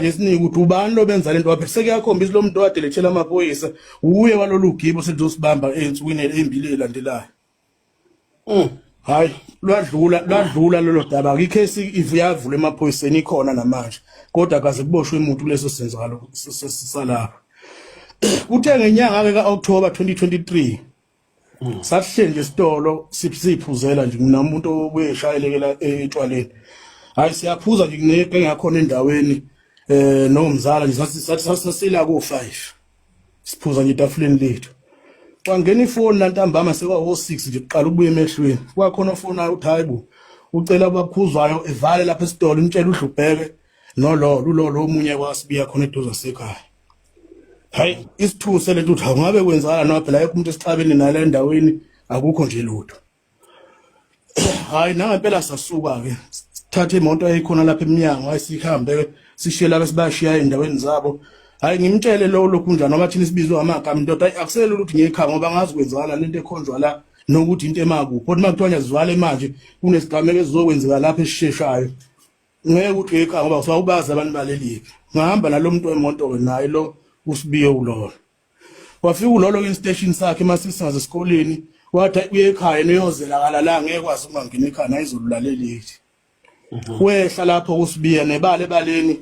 Esiningi ukuthi ubani lo benza lento waphe sekuyakhombisa lo muntu okade lethela amaphoyisa uye walolu gibo selizosibamba ezinsukwini ezimbili ezilandelayo. Hayi, lwadlula lwadlula lolo daba. Icase ivuyavula emaphoyiseni, ikhona namanje, kodwa kaze kuboshwe umuntu kuleso senzakalo salapha. Kuthe ngenyanga ke kaOctober 2023 sasihleli nje esitolo, siphuzela nje nomuntu obuyeshayelekela etshwaleni. Hayi, siyaphuza nje kuneke ngakhona endaweni nomzala nje, sathi sasila ko 5, siphuza nje etafuleni lethu. Kwangena ifoni lantambama, sekwawo 6 nje, kuqala ukubuya emehlweni. Kwakhona ofonayo uthi, "Hayibo, ucela abakhuzwayo evale lapha esitolo, imtshela udlubheke nolo lulo omunye kwasibiya khona eduze sekhaya." Hayi, isithuse lento ukuthi awungabe kwenzakala noma phela ayekho umuntu esixabene nale endaweni, akukho nje lutho. Hayi, nangempela sasuka ke, sithatha imoto eyikhona lapha eminyango. Hayi, sihambe sishiye laba sibashiya endaweni zabo. Hayi, ngimtshele lo lokhu njani ngoba thina sibizwe amagama indoda. Hayi, akuselula ukuthi ngiyekhaya ngoba ngazi kwenzakala lento ekhonjwa la nokuthi into emakuphi, kodwa uma kuthiwa ngiyazivale manje kunesigameko esizokwenzeka lapha esisheshayo, ngeke ukuthi uyekhaya ngoba usawubazi abantu baleliphi. Ngahamba nalo muntu wemoto-ke, naye lo usibiye ulolo. Wafika ulolo ke station sakhe masisingaze esikoleni, wathi uye ekhaya niyozela la, ngeke kwazi ukungangena ekhaya nayizolulalelithi. Wehla lapho kusibiya nebala ebaleni,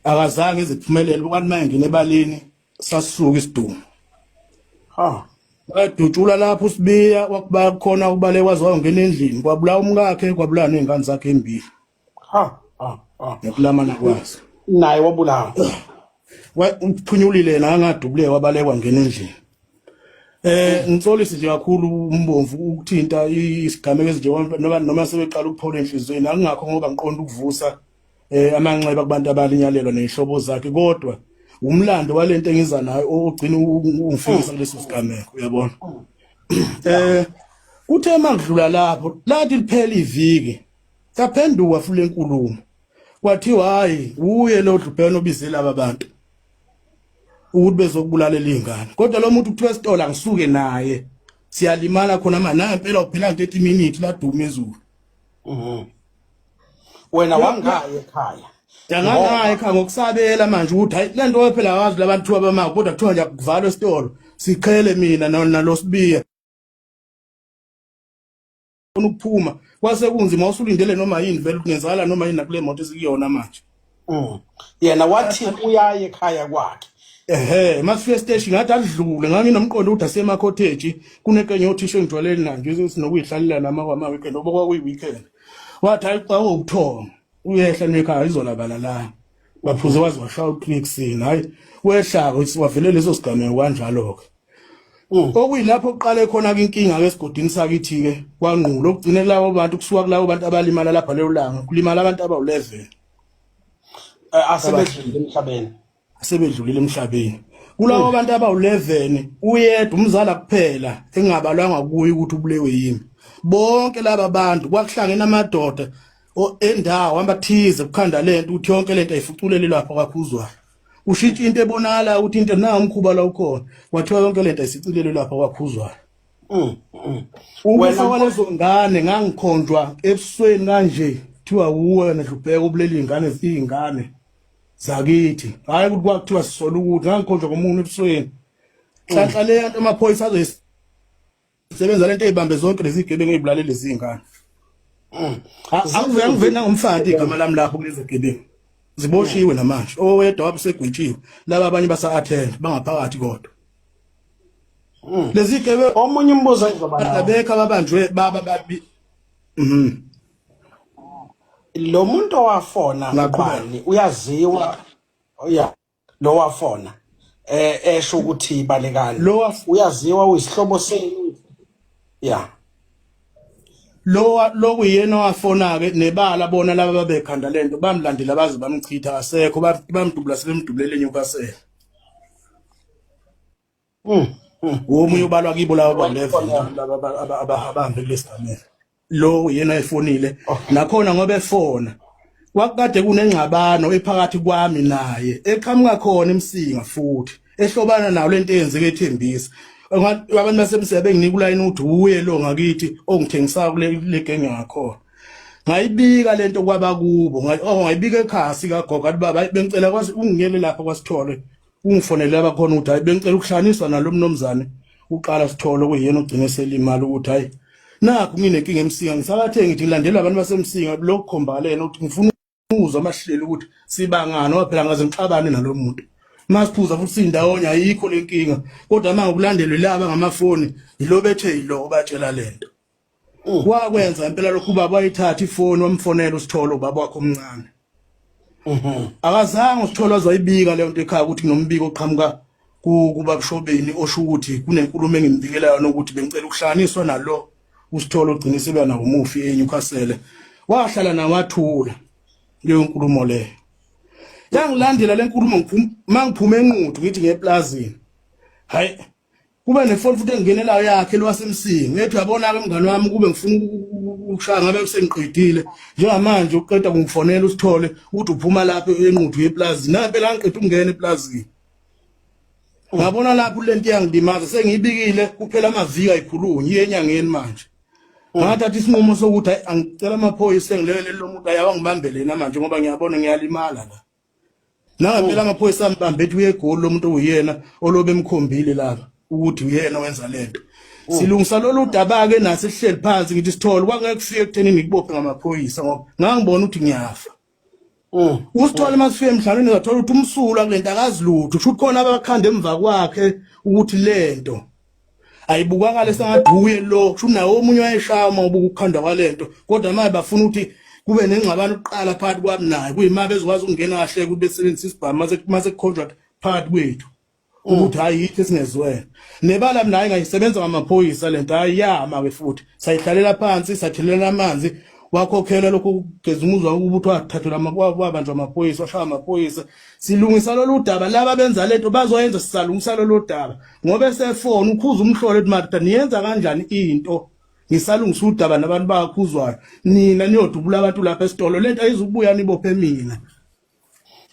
akazange iziphumelele kwathi mayengena ebaleni sasuka isidumo. Ha. Wadutshula lapho uSibiya, wakuba khona ubaleka waze wangena endlini, kwabulawa umkakhe, kwabulawa nezingane zakhe embili. Ha ha ha. Ngokulamana kwazo. Naye wabulawa. Uphunyulile yena, angadubuleka, wabaleka wangena endlini. Ngixolise nje kakhulu umbomvu ukuthinta isigameko ezinje noma sebeqala ukuphola enhliziyweni, akungakho ngoba ngiqonda ukuvusa amanxeba kubantu abalinyalelwa nezihlobo zakhe, kodwa umlando walento engiza nayo ogcina ungifikisa kuleso sigameko, uyabona. Kuthe makudlula lapho, lathi liphela iviki, kaphenduka futhi lenkulumo, kwathiwa hayi, uye lo dlubheno obize laba bantu ukuthi bezokubulalela izingane, kodwa lo muntu kuthiwa esitolo angisuke naye, siyalimala khona manje. Nangempela uphela 30 minutes laduma izulu. Wena wangaye ekhaya? Yangangaya ekhaya ngokusabela manje ukuthi hayi, le nto phela akazi labantu thiwa bama, kodwa kuthiwa nje akuvalwe esitolo, siqhele mina nalo Sibiya ukuphuma kwase kunzima, usulindele noma yini vele kungenzakala noma yini nakule moto esikuyona manje. Yena wathi uyaye ekhaya kwakhe. Ehhe, masifika station ngathi adlule, nganginomqondo ukuthi asema cottage kunekenye othisha engijwayelene nayo nje sinokuyihlalela nama kwama weekend obo kwakuyi weekend. Wathi hayi, xa uwubuthongo uyehla nekhaya izona balalana. Baphuze waze washaya u3 ekuseni. Hayi, wehla wavele leso sigameko kanjalo ke. Okuyilapho kuqale khona ke inkinga ke esigodini sakithi ke kwaNgqulo, okugcine kulabo bantu, kusuka kulabo bantu abalimala lapha leyo langa, kulimala abantu abawu11. Asebedlulile emhlabeni. Asebedlulile emhlabeni. Kulabo bantu abawu11, uyedwa umzala kuphela engabalwanga kuye ukuthi ubulewe yimi. Bonke laba bantu kwakuhlangene amadoda endawo abathize kukhanda lento ukuthi yonke lento ayifuculele lapho kakhuzwayo. Ushintsha into ebonakala ukuthi into na umkhuba la ukhona, kwathiwa yonke lento ayisicilele lapho kwakhuzwayo. Ukufa kwalezo ngane, ngangikhonjwa ebusweni kanje, kuthiwa wuwe wena Dlubheka ubulele iy'ngane, iy'ngane zakithi. Hhayi ukuthi kwakuthiwa sisola ukuthi, ngangikhonjwa ngomunye ebusweni. Nhlanhla leya nto amaphoyisa azoyisebenza lento eyibambe zonke lezi gebengu ey'bulale lezi ngane. Angiveli nangomfana igama lami lapho kulezi gebengu. Ziboshiwe namanje. Owedwa wabe segwetshiwe. Laba abanye basa-attend bangaphakathi kodwa. Lezi gebengu Omunye umbuzo engizoba nawo. Abekho ababanjwe baba babi. Lo muntu owafona Ngaqhubeka. ubani, uyaziwa? Ya, lo wafona esho ukuthi balekani. Lo Uyaziwa, uyisihlobo senu? Ya. Lo kuyena owafona ke nebala, bona laba babekhanda lento bamlandela baze bamchitha, asekho, bamdubula sebemdubulele eNewcastle. Omunye ubalwa kibo laba ba-11 laba abahambe kulesigameko. Lo yena efonile nakhona ngoba efona kwakade kunengxabano ephakathi kwami naye eqhamuka khona eMsinga futhi ehlobana nayo lento eyenzeke eThembisa. Abantu baseMsinga benginika ulayini ukuthi uye lo ngakithi ongithengisa kule genge ngakhona. Ngayibika lento kwabakubo, oh ngayibika ekhaya sikagogo athi baba bengicela kwazi ungiyele lapha kwaSithole ungifonele abakhona ukuthi hayi bengicela ukuhlanganiswa nalo mnomzane uqala Sithole kuyena ogcine selimala ukuthi hayi nakhu nginenkinga eMsinga ngisabathe ngithi ngilandela abantu baseMsinga lokukhomba lena ukuthi ngifuna ukuzwa amahlelo ukuthi sibangani ngoba phela ngaze ngixabane nalo muntu masiphuza futhi sindawonye ayikho lenkinga kodwa manje ukulandelwe laba ngamafoni yilo bethe yilo batshela lento. Wakwenza impela lokhu ubaba wayithatha ifoni wamfonela uSithole ubaba wakhe omncane. Akazange uSithole azoyibika leyo nto ekhaya ukuthi kunombiko oqhamuka kubabushobeni osho ukuthi kunenkulumo engimbikela yona ukuthi bengicela ukuhlanganiswa nalo uSithole ogcina selwa nawo umufi eNewcastle. Wahlala nawathula leyo nkulumo leyo. Yangilandela le nkulumo mangiphuma eNquthu ngithi ngeplazini. Hayi kube nefoni futhi engingenelayo yakhe lwasemsingi ngithi uyabona-ke mngani wami kube ngifuna ukushaya ngabe sengiqedile njengamanje uqeda kungifonela usithole ukuthi uphuma lapho enquthu yeplazini nangempela ngiqeda ukungena eplazini ngabona lapho lento iyangilimaza sengiyibikile kuphela amaviki ayikhulunywa iye enyangeni manje ngathatha isinqumo sokuthi angicela amaphoyisa engilekelele lo muntu ayawangibambele yena manje ngoba ngiyabona ngiyalimala la Nangempela amaphoyisa ambambe ethi uye eGoli lo muntu uyena olobe emkhombile lapha ukuthi uyena wenza lento. Silungisa lolu daba ke nasi sihleli phansi ngithi sithole kwangeke kufike ekutheni ngikubophe ngamaphoyisa ngoba ngangibona ukuthi ngiyafa. Usithole masifike emhlanganweni ngathola ukuthi umsulwa kulento akazi lutho kusho ukuthi khona abakhanda emva kwakhe ukuthi lento ayibukakale sengathi uye lo kusho nawo omunye wayeshaya uma ubuka ukukhandwa kwalento kodwa manje bafuna ukuthi kube nengxabano kuqala phakathi kwami naye kuyima bezokwazi ukungena kahle ukuthi besebenzisa isibhamu mase mase kukhonjwa phakathi kwethu ukuthi hayi yithi esingezwela nebala mina hayi ngayisebenza ngamaphoyisa lento hayi yama ke futhi sayihlalela phansi sathelela amanzi wakhokhela lokho kugeza umuzwa ukuthi wathathelwa wabanjwa amaphoyisa washaya amaphoyisa silungisa lolu daba laba benza lento bazoyenza sisalungisa lolu daba ngoba esefona ukhuza umhlolo ethi madoda niyenza kanjani into ngisalungisa udaba nabantu bakhuzwayo nina niyodubula abantu lapha esitolo lento ayizukubuya nibophe mina.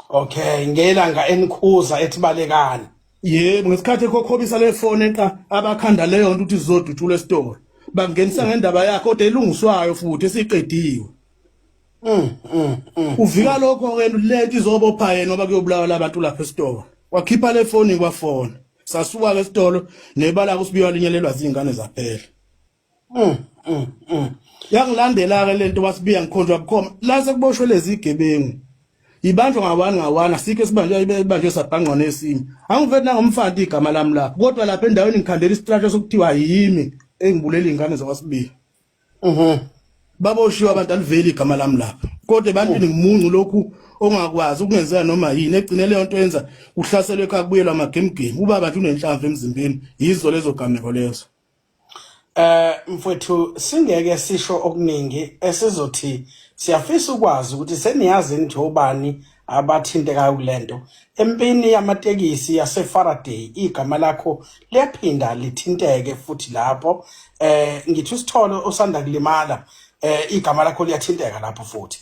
Okay, ngelanga enikhuza ethi balekani. Yebo, ngesikhathi ekhokhobisa le phone eqa abakhanda leyo nto ukuthi izodutshula esitolo bangenisa ngendaba yakhe kodwa elungiswayo futhi esiqediwe. Uvika lokho ke lento izobopha yena ngoba kuyobulawa labantu lapha esitolo. Wakhipha le phone kwafona. Sasuka ke esitolo nebala kusibiwa linyelelwa zingane zaphela. Yangilandela ke lento wasibiya ngikhonjwa bukhoma. La sekuboshwe lezi igebengu. Ibanjwa ngawani ngawani asikho esibanjwe ibanjwe sabhangqwa nesinye. Angiveli nangomfanti igama lami lapho kodwa lapha endaweni ngikhandela isitrasha sokuthiwa yimi engibulela izingane zakwasibiya. Baboshiwe abantu aliveli igama lami lapha kodwa ebantwini ngimuncu lokhu ongakwazi ukungenzeka noma yini egcine leyo nto yenza kuhlaselwe ekhaya kubuyelwa amagemugemu ubaba nje unenhlamvu emzimbeni yizo lezo gameko lezo. Mfowethu singeke sisho okuningi esizothi siyafisa ukwazi ukuthi seniyazi nje obani abathintekayo kulento. Empini yamatekisi yaseFaraday igama lakho liyaphinda lithinteke futhi lapho ngithi usithole osanda kulimala igama lakho liyathinteka lapho futhi.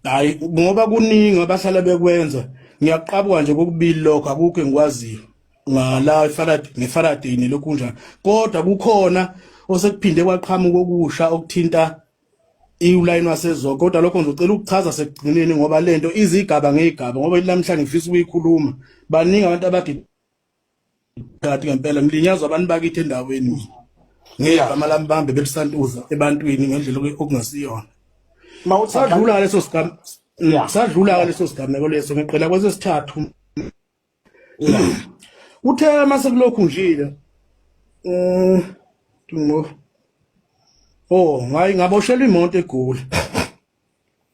Hayi ngoba kuningi abahlala bekwenza ngiyaqabuka nje kokubili lokho akukho engikwaziyo ngala eFaraday ngeFaraday nelokhu njalo kodwa kukhona osekuphinde kwaqhamuka okusha okuthinta iulayini waseZoco kodwa lokho ngizocela ukuchaza sekugcineni ngoba lento izigaba ngezigaba ngoba namhlanje ngifisa ukuyikhuluma baningi abantu abagidi phakathi ngempela ngilinyazwa abantu bakithi endaweni mina ngegama lami bambe belisantuza ebantwini ngendlela okungasiyona Mawuthi sadlula leso sigama sadlula leso sigameko leso ngiqela kwesesithathu uthe mase kulokhu njile oh ngayi ngaboshelwa imoto eGoli.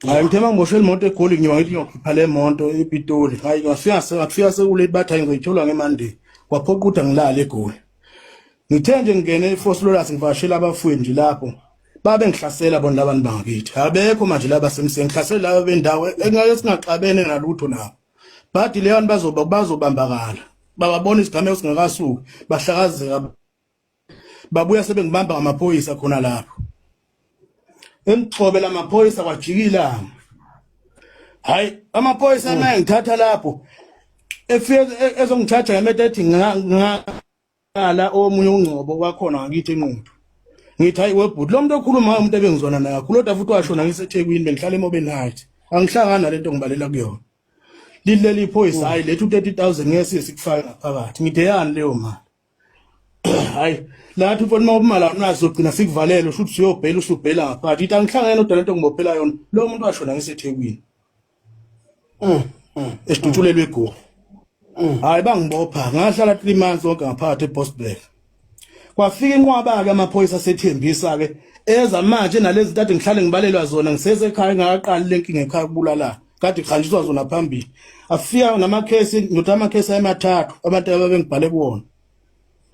Hayi ngithe mangiboshela imoto eGoli ngiyoba ngithi ngiyokhipha le moto ePitoli. Hayi ngafika ngafika sekulate bathi hayi ngizoyithola ngeMonday. Kwaphoqa ukuthi angilale eGoli. Ngithe nje ngingene eVosloorus ngivakashela abafowethu nje lapho. Babe ngihlasela bona labantu bangakithi. Abekho manje laba semseni ngihlasela laba bendawo engake singaxabene nalutho nabo. Badi leyo bantu bazoba bazobambakala. Bababona isigameko singakasuki bahlakazeka babuya sebengibamba ngamaphoyisa khona lapho. Engixobe lamaphoyisa kwajika ilanga. Hayi amaphoyisa mangithatha lapho efike ezongithatha ngemete ethi ngala omunye ungcobo wakhona ngakithi enquthu. Ngithi hayi webhuti, lo muntu okhuluma umuntu ebengizwana naye kakhulu, kodwa futhi washona ngiseThekwini, bengihlala eMobeni Heights, angihlangani nalento ngibalela kuyona. Lithi leli phoyisa, hayi, lethu 30000 ngeke siye sikufake ngaphakathi. Ngithi yani leyo mali? Hayi, lathi mfowethu, uma ubumala unazo gcina sikuvalele, usho ukuthi usuyobhela, usubhela ngaphakathi. Ithi angihlangene nodwa lento ngibophela yona, lo muntu washona ngiseThekwini esidutshulelwe eGoli. Hayi, bangibopha, ngahlala 3 months wonke ngaphakathi eBoksburg. Kwafika inqwaba-ke amaphoyisa asethembisa ke, eza manje nalezi zinto ade ngihlale ngibalelwa zona ngisesekhaya, ngakaqali lenkinga ekhaya kubulalana, kade kuhanjiswa zona phambili. Afika namakhesi ndoda, amakhesi ayemathathu abantu ababengibhale kuwona.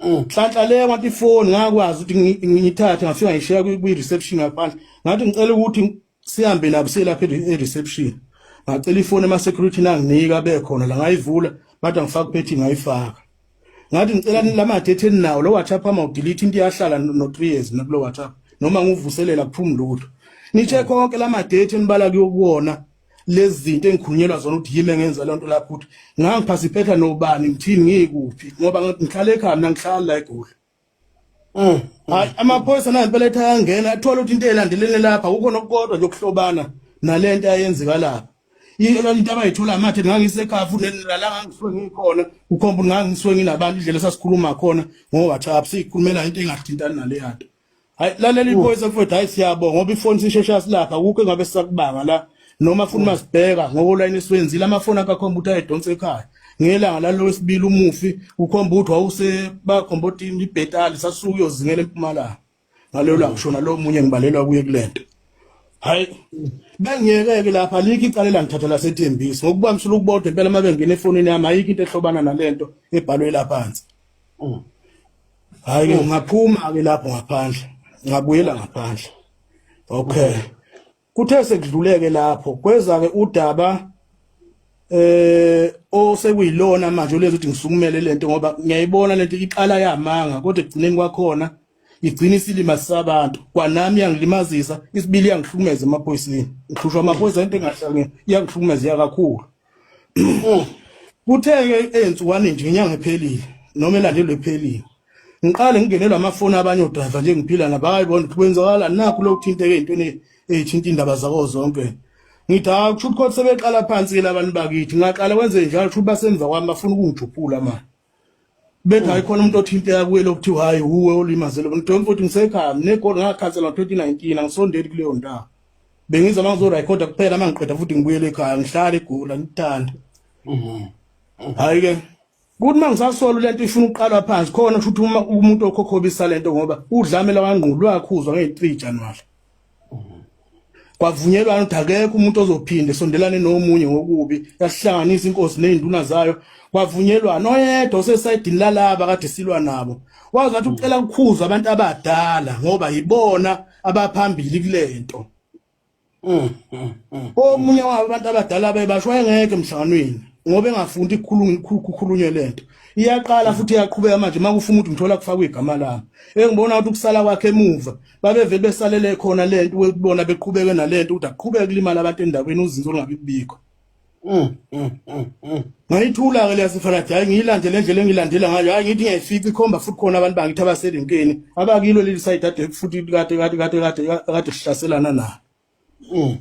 Nhlanhla leyo ngathi ifoni ngakwazi ukuthi ngiyithathe, ngafika ngishiya kwi-reception ngaphandle. Ngathi ngicela ukuthi sihambe nabo siye lapha e-reception. Ngacela ifoni ema-security, nanginika bekhona la, ngayivula, bathi angifake uphethi, ngayifaka. Ngathi ngicela lama-data eninawo lo WhatsApp ama udelete into iyahlala no 3 years nakulo WhatsApp, noma ngivuselela kuphumi lutho. Nitshe konke lama-data enibala kuyokuwona lezi zinto engikhulunyelwa zona ukuthi yimi engenza lento lapho, ukuthi ngangiphasiphetha nobani, ngithini, ngikuphi, ngoba ngihlala ekhaya mina, ngihlala la eGoli. Hayi, amaphoyisa nampela ethi ayangena, athola ukuthi into elandelene lapha akukho nokukodwa nje okuhlobana nalento ayenzeka lapha. Into abayithola amathe ngangisekhaya futhi nala ngangisuke ngikhona, kukhomba ukuthi ngangisuke nginabantu, indlela esasikhuluma khona ngo-WhatsApp siyikhulumela into engathintani naleya nto. Hayi, lalela iphoyisa mfowethu, hayi siyabonga ngoba ifoni sisheshe silapha, akukho engabe sisakubanga la, noma futhi masibheka ngokolayini esiwenzile amafoni akakhomba ukuthi ayedonsa ekhaya ngelanga lalo wesibili umufi, ukhomba ukuthi wawuse bakhomba ukuthi ibhetali sasuke uyozingela eMpumalanga ngalelo langa kushona lo munye ngibalelwa kuye kulento. Hayi, bengiyeke-ke lapha, alikho icala elangithatha laseThembisa ngokuba msula ukubodwa impela. Uma bengena efonini yami ayikho into ehlobana nalento ebhalwe lapha phansi. Hayi ke, ngaphuma ke lapho ngaphandle, ngabuyela ngaphandle. Okay, kuthe sekudluleke lapho kweza ke udaba osekuyilona manje olezi ukuthi ngisukumele lento, ngoba ngiyayibona lento iqala yamanga, kodwa ekugcineni kwakhona igcina isilima sabantu. Kwanami yangilimazisa isibili, yangihlukumeza emaphoyiseni, ngihlushwa amaphoyisa, into engahlangene iyangihlukumeza kakhulu. Kuthe-ke ey'nsukwani nje inyanga ephelile noma elandelwe ephelile, ngiqale ngingenelwa amafoni abanye odrayiva nje ngiphila nabo, hayi bona, ukuthi kwenzakala nakhu lokhu thinteke ey'ntweni ey'thinta iy'ndaba zako zonke. Ngithi hawu, kusho ukuthi kodwa sebeqala phansi-ke labantu bakithi. Ngaqala kwenze njalo, kusho ukuthi basemva kwami, bafuna ukungijuphula manje, bethi hayi khona umuntu othinteka kuye lokuthiwa hayi wuwe olimazele. Ngidonke futhi ngisekhaya mina eGoli, ngakhansela ngo-2019, angisondeli kuleyo ndawo. Bengiza uma ngizorekhoda kuphela, uma ngiqeda futhi ngibuyele ekhaya, ngihlale eGoli, angithandi. Hhayi-ke, kuthi uma ngisasola lento ifuna ukuqalwa phansi khona, kusho ukuthi uma umuntu okhokhobisa lento, ngoba udlame lwangqulu lwakhuzwa ngeyi-3 Januwari, kwavunyelwana ukuthi akekho umuntu ozophinde sondelane nomunye ngokubi. Yasihlanganisa inkosi nezinduna zayo, kwavunyelwana oyedwa osesayidini lalaba kade silwa nabo wazi wathi ucela ukukhuzwa abantu abadala ngoba yibona abaphambili kulento. Omunye wabo abantu abadala bebasho wayengekho emhlanganweni ngoba engafundi ukukhulunywe lento. Iyaqala futhi iyaqhubeka manje, makufuna ukuthi ngithola kufakwe igama lami, engibona ukuthi ukusala kwakhe emuva babevele besalele khona lento ukubona beqhubeke nalento ukuthi aqhubeke kulimala abantu endaweni, uzinzo olungabi kubikho. Ngayithula ke leyasifarathi, hayi ngiyilandele indlela engilandela ngayo, hayi ngithi ngiyayifica ikhomba futhi khona abantu bangithi abaselinkeni abakilo leli side ade futhi kade kade kade kade kade sihlaselana nalo.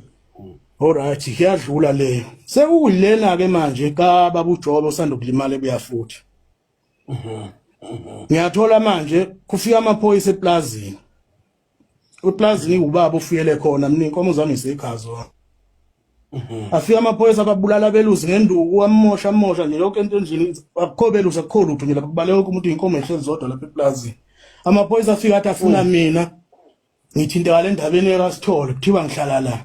Alright, iyadlula leyo. Sekuyilena ke manje ka baba uJobe osanda kulimala ebuya futhi. Ngiyathola manje kufika amaphoyisa eplazini. Eplazini ubaba ofuyele khona, mina inkomo zami isekhaya zona. Afika amaphoyisa ababulala belusi ngenduku, amosha amosha nje yonke into endlini, akukho belusi, akukho lutho nje lapha, kubaleka wonke umuntu, inkomo ehlezi zodwa lapha eplazini. Amaphoyisa afika athi afuna mina, ngithinteka le ndabeni erasithole, kuthiwa ngihlala la.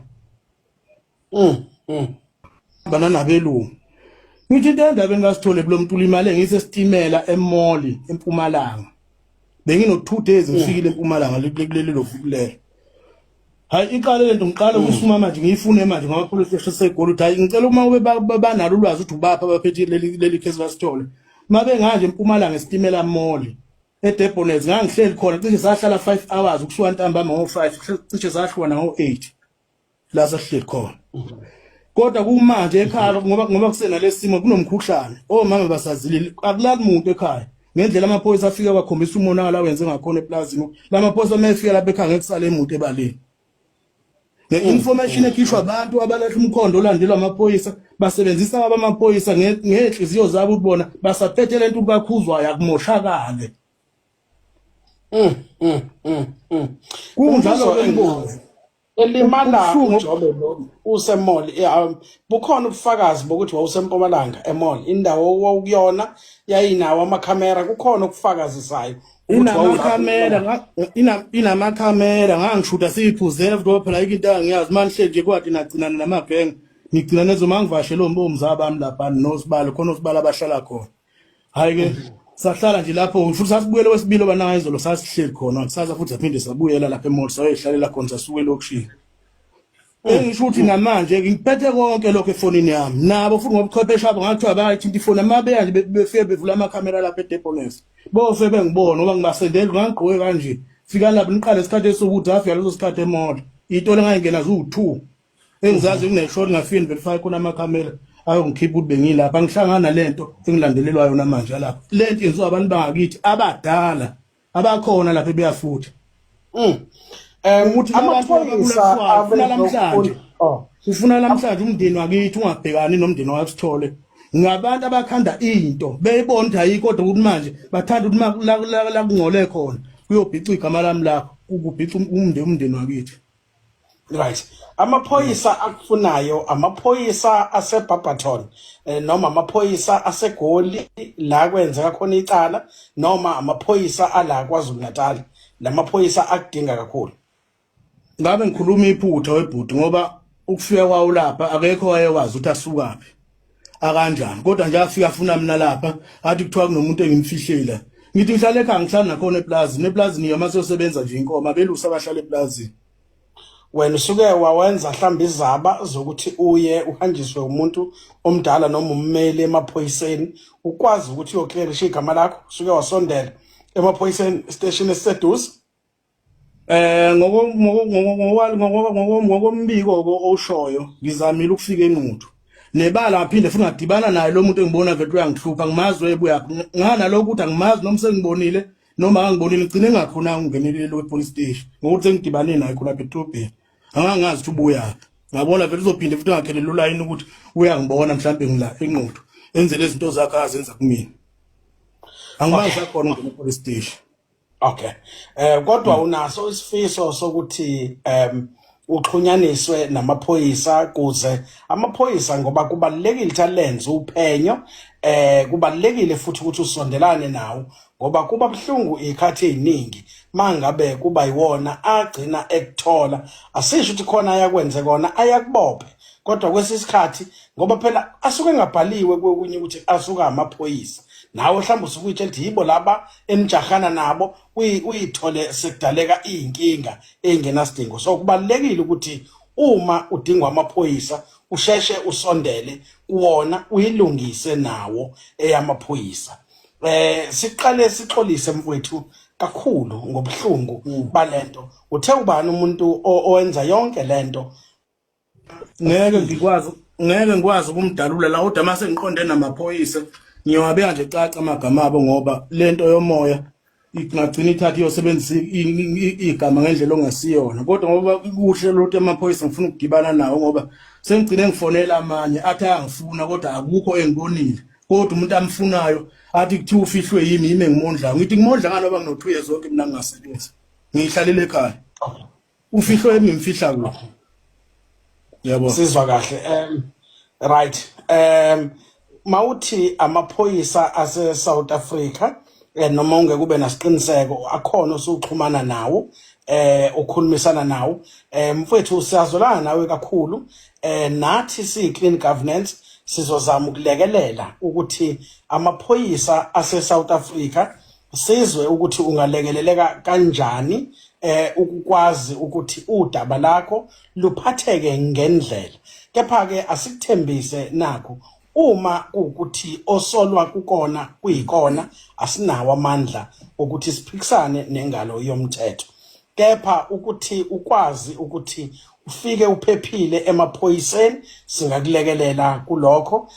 Bana nabelungu. Ngithi into endabeni kaSithole kulo muntu ulimale ngisesitimela emoli eMpumalanga. Bengino 2 days ngifikile eMpumalanga kuleli lovuku lelo. Hayi, iqale lento ngiqale ukusuma manje, ngiyifune manje ngoba police station seGoli, ukuthi hayi ngicela uma ube banalo ulwazi ukuthi ubapha abaphethe leli case kaSithole. Mabe nganje eMpumalanga esitimela mall eDebonairs, ngangihleli khona, cishe sahlala 5 hours ukusuka ntambama ngo5, cishe sahlukana ngo8 la sasihleli khona. Kodwa kumanje ekhaya ngoba kusenalesimo kunomkhuhlane, omama basazilile, akulali muntu ekhaya. Ngendlela amaphoyisa afika kwakhombisa umonakalo awenze ngakhona eplazini. Lamaphoyisa uma efika lapha ekhaya ngeke kusale muntu ebaleni. Nge-information ekhishwa abantu abalahla umkhondo olandelwa amaphoyisa basebenzisa abamaphoyisa ngey'nhliziyo zabo ukubona basaphethe lento bakhuzwayo akumoshakale. Kunjalo ke Mbovu. Elimala Ubuhlungu uJobe lo usemall, bukhona ubufakazi bokuthi wawusempumalanga emall, indawo owawukuyona yayinawo amakhamera, kukhona okufakazisayo ukuthi wawulapho inamakhamera inamakhamera ngangishuda siyiphuzela futhi ngoba phela ayikho into angiyazi manje nje kwati nagcinana namagenge ngigcina nezo mangivashele omzaba bami lapha nosibalo khona osibalo abahlala khona. Hayi ke sahlala nje lapho futhi sasibuyele kwesibili obana izolo sasihleli khona kusasa futhi saphinde sabuyela lapha emall sayoyihlalela khona sasuke elokishini. Engisho ukuthi namanje ngiphethe konke lokho efonini yami nabo futhi ngobuchwepheshe abo ngathiwa bayayithinta ifoni amabeya nje befike bevula amakhamera lapha eDeboness bofe bengibona ngoba ngibasendela ngangigqoke kanje fika lapho niqale isikhathi esokuthi afika leso sikhathi emall itole ngayingena ziwu-2 engizazi kuneshort ngafike verify khona amakhamera ayongikhipha ukuthi bengilapha ngihlangana lento engilandelelwa yona manje lapha lento yenziwa abantu bangakithi abadala abakhona lapha ebeyafutha. Ukuthi Amaphoyisa ufuna namhlanje oh ufuna namhlanje umndeni wakithi ungabhekani nomndeni wakho sithole ngabantu abakhanda into beyibona ukuthi ayikho kodwa ukuthi manje bathanda ukuthi la kungcole khona kuyobhica igama lami lakho ukubhica umndeni wakithi. Right. Amaphoyisa akufunayo amaphoyisa aseBarberton, noma amaphoyisa aseGoli la kwenzeka khona icala, noma amaphoyisa ala KwaZulu Natal, lamaphoyisa akudinga kakhulu. Ngabe ngikhuluma iphutha webhuti ngoba ukufika kwawo lapha akekho wayewazi ukuthi asukaphi akanjani kodwa nje afika afuna mina lapha athi kuthiwa kunomuntu engimfihlela ngithi ngihlale ekhaya ngihlala nakhona eplazini eplazini yoma siyosebenza nje inkomo abelusi abahlala eplazini. Wena usuke wawenza mhlawumbe izaba zokuthi uye uhanjiswe umuntu omdala noma ummeli emaphoyiseni ukwazi ukuthi uyoclearisha igama lakho, usuke wasondela emaphoyiseni station esiseduze? Ngokombiko owushoyo ngizamile ukufika eNquthu nebala ngaphinde futhi ngadibana naye lo muntu engibona vele uyangihlupha ngimazi webuya nganalokho ukuthi angimazi noma sengibonile noma angibonile ngigcine ngakhona ukungenelela kwe-police station ngokuthi sengidibane naye khona lapha edolobheni angangazi ukuthi ubuyaphi ngabona vele uzophinde futhi angakhelele ulayini ukuthi uyangibona mhlawumbe ngila eNquthu enze lezi zinto zakhe azenza kumina angimazi akhona ungena e-police station. Okay. Kodwa unaso isifiso sokuthi uxhunyaniswe namaphoyisa kuze amaphoyisa, ngoba kubalulekile ukuthi alenze uphenyo, kubalulekile futhi ukuthi usondelane nawo ngoba kuba buhlungu izikhathi eziningi mangabe kuba yiwona agcina ekuthola, asisho ukuthi khona ayakwenze kona ayakubophe, kodwa kwesisikhathi ngoba phela asuke engabhaliwe kokunye ukuthi asuka amaphoyisa nawe mhlawumbe usuke uyitshela ukuthi yibo laba enijahana nabo uyithole sekudaleka iy'nkinga ey'ngenasidingo. So kubalulekile ukuthi uma udingwa amaphoyisa usheshe usondele kuwona uyilungise nawo eyamaphoyisa. Siqale sixolise mfowethu kakhulu ngobuhlungu balento. Uthe ubani umuntu owenza yonke lento? Ngeke ngikwazi ukumdalula la kodwa mase ngiqonde namaphoyisa ngiyowabeka nje caca amagama abo ngoba lento yomoya ingagcina ithatha iyosebenzisa igama ngendlela ongasiyona kodwa ngoba kuhle lothu amaphoyisa ngifuna ukudibana nawo ngoba sengigcine ngifonela amanye athi ayangifuna kodwa akukho engibonile kodwa umuntu amfunayo athi kuthiwa ufihlwe yimi yimi engimondlayo ngithi ngimondla ngani ngoba ngino-2 years zonke mina ngingasebenzi ngiyihlalele ekhaya ufihlwe yimi ngimfihla kuphi yabo. Sizwa kahle. Right, mawuthi amaphoyisa ase South Africa, noma ungeke ube nasiqiniseko akhona osuxhumana nawo, ukhulumisana nawo, mfowethu siyazwelana nawe kakhulu. Nathi siyi clean governance sizozama ukulekelela ukuthi amaphoyisa ase South Africa sizwe ukuthi ungalekeleleka kanjani ukukwazi ukuthi udaba lakho luphatheke ngendlela. Kepha ke asikuthembise nakho uma kuwukuthi osolwa kukona kuyikona asinawo amandla ukuthi siphikisane nengalo yomthetho, kepha ukuthi ukwazi ukuthi ufike uphephile emaphoyiseni singakulekelela kulokho.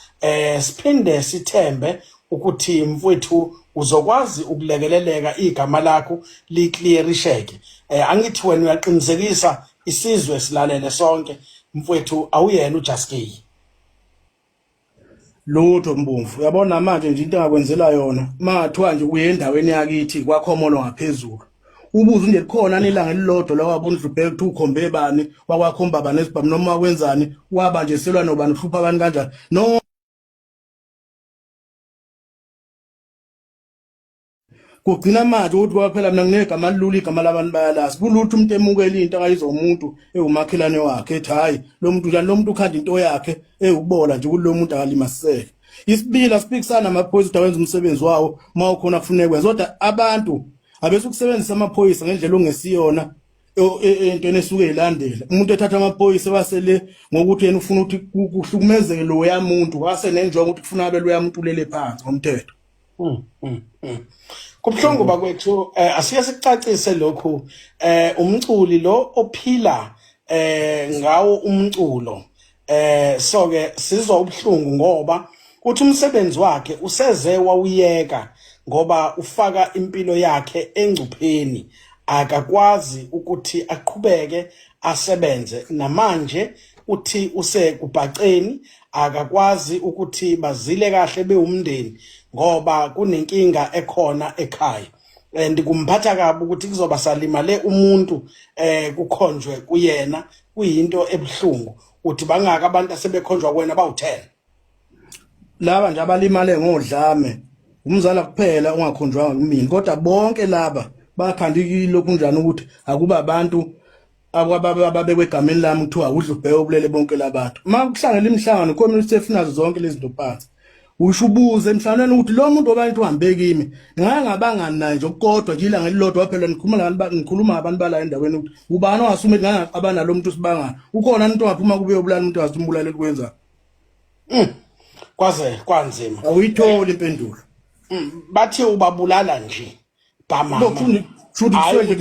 Siphinde sithembe. ukuthi mfowethu uzokwazi ukulekeleleka igama lakho liclearisheke. Angithi wena uyaqinisekisa isizwe silalele sonke mfowethu, awuyena uJaskey. Lutho Mbomvu, uyabona manje nje into engakwenzela yona, mathiwa nje uye endaweni yakithi kwakhomolo ngaphezulu, ubuze nje likhona nelanga elilodwa la wabona udlubheke ukuthi ukhombe bani, wakwakhomba bani esibhamu, noma wakwenzani, waba nje selwa nobani, uhlupha abantu kanjani no. Kugcina manje ukuthi ngoba phela mina nginegama lilula, igama labantu bayalazi. Kulutho umuntu emukela into akayizwa umuntu ewumakhelwane wakhe, ethi hhayi lo muntu njani, lo muntu ukhanda into yakhe ewukubola nje kulo muntu akalimasiseke. Isibili, asiphikisana amaphoyisa ukuthi awenza umsebenzi wawo uma ukhona kufuneka kwenza, kodwa abantu abesukusebenzisa amaphoyisa ngendlela ongesiyona entweni esuke ilandela. Umuntu ethatha amaphoyisa wasele ngokuthi yena ufuna ukuthi kuhlukumezeke loya muntu, wase nenjongo ukuthi kufuna abe loya muntu ulele phansi ngomthetho. Kubhlungu bakwethu, asike sikucacise lokhu. Umculi lo ophila ngawo umculo, so ke sizwa ubuhlungu ngoba uthi umsebenzi wakhe useze wawuyeka ngoba ufaka impilo yakhe engcupheni, akakwazi ukuthi aqhubeke asebenze. Namanje uthi usekubhaceni, akakwazi ukuthi bazile kahle bewumndeni ngoba kunenkinga ekhona ekhaya, and kumphatha kabi ukuthi kuzoba salimale umuntu kukhonjwe kuyena, kuyinto ebuhlungu. Uthi bangaka abantu asebekhonjwa kuwena bawu-10? Laba nje abalimale ngodlame, umzala kuphela ungakhonjwanga kumina, kodwa bonke laba bakhanda ilokhu njani ukuthi akuba abantu ababekwe egameni lami kuthiwa udla ubheke ubulele bonke labantu. Uma kuhlangela imihlangano community efunazo zonke lezi zinto phansi, usho ubuze emhlanganweni ukuthi lo muntu obantu uhambe kimi ngake ngabangani naye nje okukodwa nje ilanga elilodwa phela, nikhuluma nabantu, ngikhuluma ngabantu bala endaweni ukuthi ubani ongasume ukuthi ngake ngaxabana nalo muntu sibangani, ukhona umuntu ongaphuma kube yobulala umuntu angazi umbulaleli kwenza. Kwaze kwanzima. Awuyitholi impendulo. Bathi ubabulala nje bamama. Lokhu shuthi kusuke nje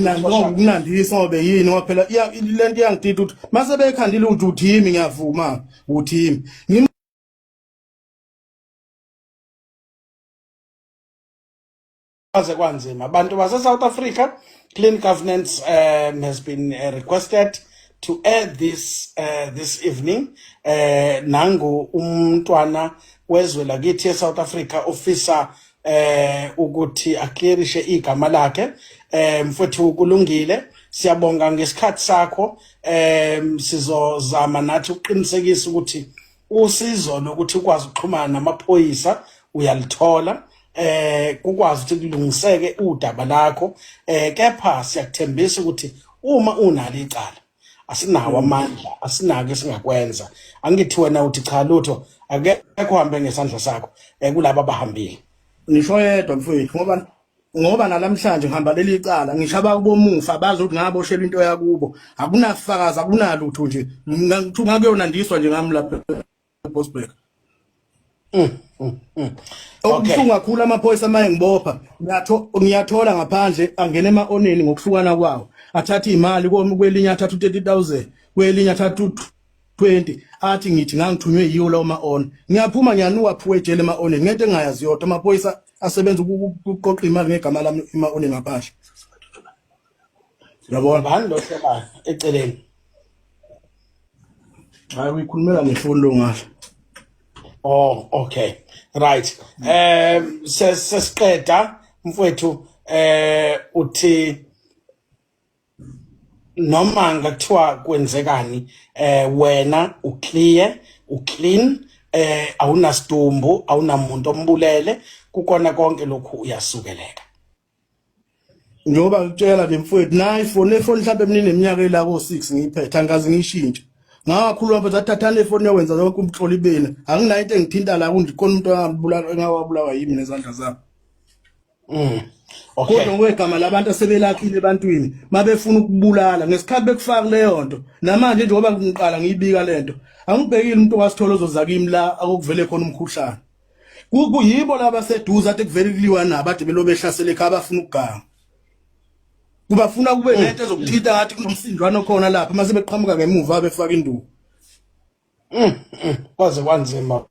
kunandisa ngoba yini, ngoba phela lento iyangidida ukuthi mase bekhandile ukuthi uthimi, ngiyavuma uthimi. Kwaze kwanzima abantu base South Africa. Clean governance has been requested to air this evening. Nangu umntwana wezwe lakithi eSouth Africa ofisa ukuthi aclearishe igama lakhe. Mfowethu, kulungile, siyabonga ngesikhathi sakho. Sizozama nathi ukuqinisekisa ukuthi usizo lokuthi ukwazi ukuxhumana namaphoyisa uyalithola, kukwazi ukuthi kulungiseke udaba lakho. Kepha siyakuthembisa ukuthi uma unalo icala asinawo amandla, asinako esingakwenza. Angithi wena uthi cha, lutho, akekho uhambe ngesandla sakho kulabo abahambile. Ngisho yedwa mfowethu, ngoba nalamhlanje ngihamba leli icala, ngisho abakubomufa bazi ukuthi ngaboshelwa into yakubo, akunafakazi, akunalutho nje, ngithu ngakuyonandiswa nje ngami lapha eBosberg. Okubuhlungu kakhulu, amaphoyisa maye ngibopha, ngiyathola ngaphandle angena ema-oneni ngokuhlukana kwawo, athatha imali kwelinye athatha u-30,000, kwelinye athatha u-20, athi ngithi ngangithunywe yiwo lawo ma-on. Ngiyaphuma ngiyanuka phuwe ejele ema-oneni ngento engingayazi yodwa. Amaphoyisa asebenza ukuqoqa imali ngegama lami ema-oneni ngaphandle, uyabona? Bani lo hleba eceleni? Hayi, uyikhulumela ngefoni lo ngalo. Oh, okay, right. Sesiqeda mfowethu. Uthi noma ngathiwa kwenzekani, wena uclear, uclean, awunasidumbu, awunamuntu ombulele, kukona konke lokhu uyasukeleka. Njengoba ngikutshela nje mfowethu, nayi ifoni, le foni mhlawumbe mina ineminyaka ela ko-6 ngiyiphethe, angikaze ngiyishintshe. Ngawakhuluma mfethu, athathani le foni yokwenza yonke umhloli beni, anginayo into engithinta la kunje khona umuntu angabulala engawabulawa yimi nezandla zami. Okay. Kodwa ngokwegama labantu asebelakhile ebantwini mabefuna ukubulala ngesikhathi bekufaka leyo nto, namanje njengoba ngiqala ngiyibika lento, angibhekile umuntu owasithola ozoza kimi la akuvele khona umkhuhlane. Kuyibo laba seduze ade kuvele kuliwa nabo, ade belo behlasele ekhaya, abafuna ukuganga. Kubafuna kube nento ezokuthinta ngathi kunomsindwana okhona lapha, mase beqhamuka ngemuva befaka induku. Kwaze kwanzima.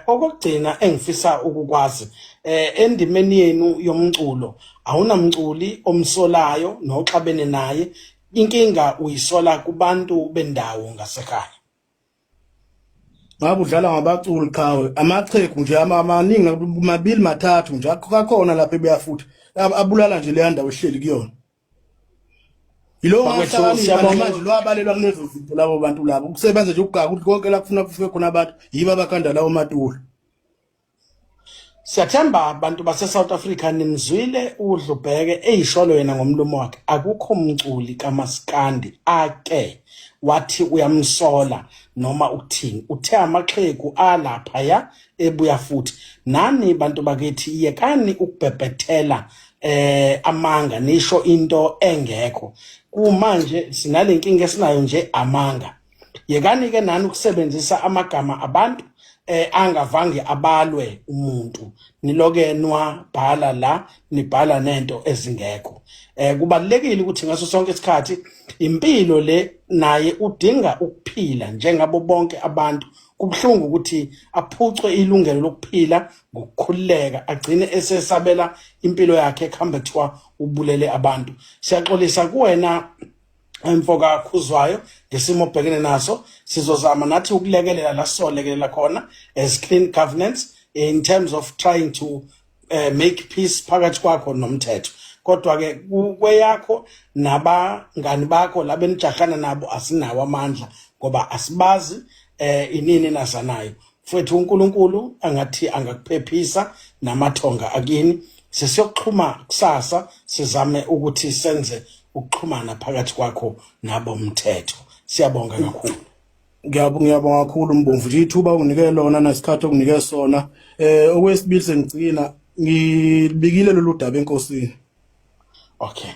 Okugcina engifisa ukukwazi endimeni yenu yomculo awunamculi omsolayo noxabene naye inkinga uyisola kubantu bendawo ngasekhaya. Ngabe udlala ngabaculi qhawe amaxhegu nje amaningi mabili mathathu nje akhona lapha ebuya futhi abulala nje leya ndawo ehleli kuyona. Yilo ngahlakanipha manje lwabalelwa kulezo zinto labo bantu labo kusebenza nje ukugaka ukuthi konke la kufuna kufike khona abantu yibo abakhanda lawo matulo. Siyathemba bantu base South Africa nimzwile uDlubheke eyisholo yena ngomlomo wakhe akukho mculi kaMaskandi ake wathi uyamsola noma ukuthini uthe amaxhegu alapha ya ebuya futhi nani bantu bakithi yekani ukubhebhethela amanga nisho into engekho kumanje sinalenkinga esinayo nje amanga yekani ke nani ukusebenzisa amagama abantu angavange abalwe umuntu niloke nwabhala la nibhala nento ezingekho kubalekile ukuthi ngaso sonke isikhathi impilo le naye udinga ukuphila njengabo bonke abantu kubuhlungu ukuthi aphucwe ilungelo lokuphila ngokukhululeka agcine esesabela impilo yakhe kuhambe kuthiwa ubulele abantu siyaxolisa kuwena mfoka Khuzwayo ngesimo obhekene naso sizozama nathi ukulekelela la sizolekelela khona as clean governance in terms of trying to make peace phakathi kwakho nomthetho kodwa ke kweyakho nabangani bakho labenijahana nabo asinawo amandla ngoba asibazi inini nazanayo mfowethu uNkulunkulu angathi angakuphephisa namathonga akini sesiyoxhuma kusasa sizame ukuthi senze ukuxhumana phakathi kwakho nabo mthetho siyabonga kakhulu. Ngiyabonga kakhulu Mbomvu nje ithuba unginike lona nesikhathi okunike sona. Okwesibili sengigcina ngibikile lolu daba enkosini. Okay.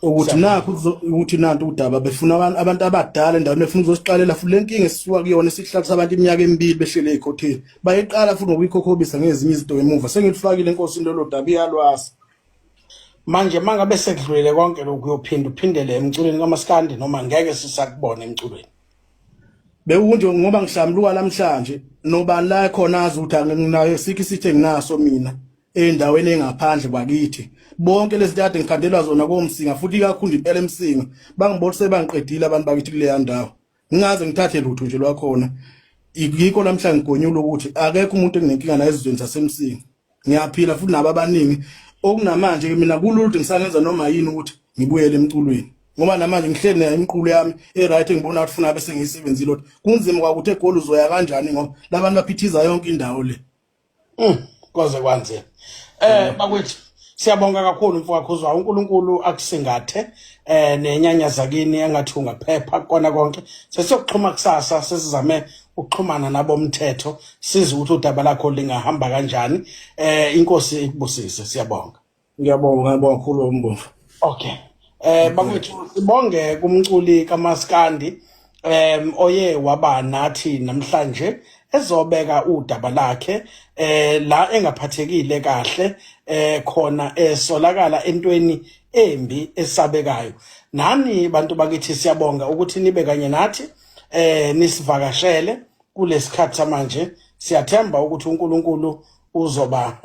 Ukuthi nakho ukuthi nantu udaba befuna abantu abadala endaweni befuna ukuzosiqalela futhi lenkinga esisuka kuyona esihlalisa abantu iminyaka emibili behlele ezikhotheni. Bayiqala futhi ngokuyikhokhobisa ngezinye izinto emuva. Sengilifakile enkosini lolu daba iyalwazi. Manje mangabe sekudlulile konke lokhu uyophinda uphindele emculweni kaMaskandi noma ngeke sisakubona emculweni? Bewunje ngoba ngihlamluka namhlanje nobani la khona azi ukuthi anginayo sikho isithe nginaso mina endaweni engaphandle kwakithi bonke lezi kade ngikhandelwa zona komsinga futhi ikakhulu impela emsinga bangibona sebangiqedile abantu bakithi kuleya ndawo ngingaze ngithathe lutho nje lwakhona yikho namhlanje ngigonyula ukuthi akekho umuntu enginenkinga naye ezizweni zasemsinga ngiyaphila futhi nabo abaningi okunamanje ke mina kulula ukuthi ngisangenza noma yini ukuthi ngibuyele emculweni ngoba namanje ngihleli nayo imiqulu yami e-right engibona ukuthi funa bese ngiyisebenzile ukuthi kunzima kwakuthi egoli uzoya kanjani ngoba labantu baphithiza yonke indawo le. Kwaze kwanzima. Bakwethu siyabonga kakhulu mfowethu Khuzwayo uNkulunkulu akusingathe nenyanya zakini engathi ungaphepha kona konke sesiyokuxhuma kusasa sesizame ukuxhumana nabomthetho size ukuthi udaba lakho lingahamba kanjani inkosi ikubusise siyabonga. Ngiyabonga ngiyabonga kakhulu uMbomvu. Okay. Bakwethu sibonge kumculi kaMaskandi oye waba nathi namhlanje ezobeka udaba lakhe la engaphathekile kahle khona esolakala entweni embi esabekayo. Nani bantu bakithi siyabonga ukuthi nibe kanye nathi nisivakashele kulesikhathi samanje siyathemba ukuthi uNkulunkulu uzoba